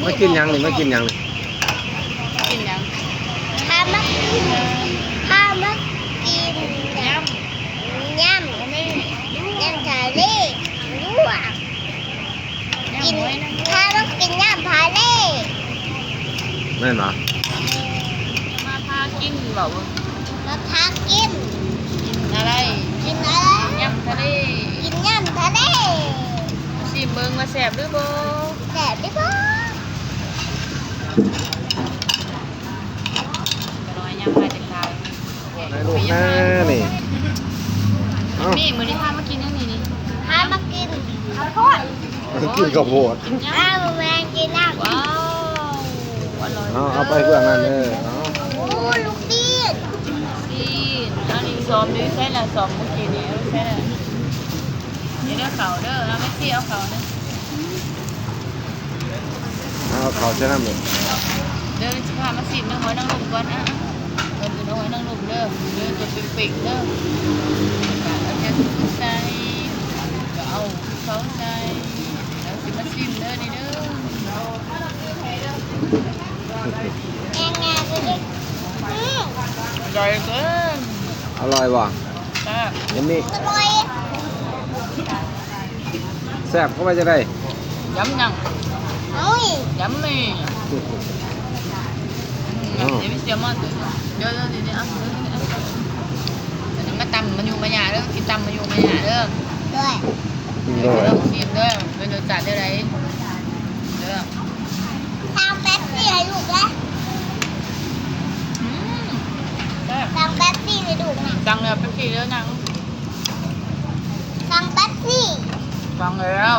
ມາກິນຫຍັງນີ້? ມາກິນຫຍັງນີ້? ກິນຫຍັງ? ພາມາກິນ ພາມາກິນ ຍຳ ຍຳ ຍຳທະເລ ຍຳທະເລລວກ ກິນ ພາມາກິນຍຳທະເລ ແມ່ນບໍ່? ມາພາກິນເວົ້າເບິ່ງ ມາພາກິນ ກິນອະໄລ? ກິນອະໄລ? ຍຳທະເລ ກິນຍຳທະເລ ຊີມເບິ່ງວ່າແຊບຫຼືບໍ່? ແຊບຫຼືບໍ່? ໃນລູກນານີ້ ເອົ້າ ມີ ມື້ນີ້ພາມາກິນຫຍັງນີ້ນີ້? ພາມາກິນເຂົ້າໂພດ ກິນເຂົ້າໂພດ ກິນຫຍັງ? ເອົາແມ່ກິນນ້ຳ ວ້າວ ອະລ່ອຍ ເອົາ ເອົາໄປເບື້ອງນັ້ນເດີ ເອົາ ໂອ້ຍ ລູກຊີ້ນ ຊີ້ນ ອັນນີ້ຊອມຢູ່ໃສລະ? ຊອມມື້ກີ້ນີ້ຢູ່ໃສລະ? ນີ້ເດີເຂົ້າເດີ ເອົາແມ່ຊີເອົາເຂົ້າເດີ. ເອົາເຂົ້າໃສ່ນຳເດີ ເດີ ຊິພາມາຊີມເນື້ອຫອຍນາງລົມກ່ອນ ອ່ະ ເອີ ເປັນຫອຍນາງລົມເດີ ເດີ ຕົວເປັງໆເດີ ເອົາແກງໃສ່ ກໍເອົາເຂົ້າໃສ່ ແລ້ວຊິມາຊີມເດີ ນີ້ເດີ ອືມ ອະລ່ອຍເກີນ ອະລ່ອຍບໍ່? ແຊບ ຢຳມີ ອະລ່ອຍ. ແຊບເຂົ້າໄປຈັ່ງໃດ? ຢຳຍັງ ໂອ້ຍ ຢຳມີ ອືມ ເອົາ ຢຳມີແຊລມອນ ເດີ ເດີ ເດີ ເດີ ເອົາ ມາຕຳມາຍູມາຍາເດີ ກິນຕຳມາຍູມາຍາເດີ ໂດຍ ໂດຍ ລອງຊີມເດີ ເປັນລົດຊາດແນວໃດ ເດີ ສັ່ງເປັບຊີໃຫ້ລູກເດີ ອືມ ແຊບ ສັ່ງເປັບຊີໃຫ້ລູກນະ ສັ່ງແລ້ວເປັບຊີເດີນາງ ສັ່ງເປັບຊີ ສັ່ງແລ້ວ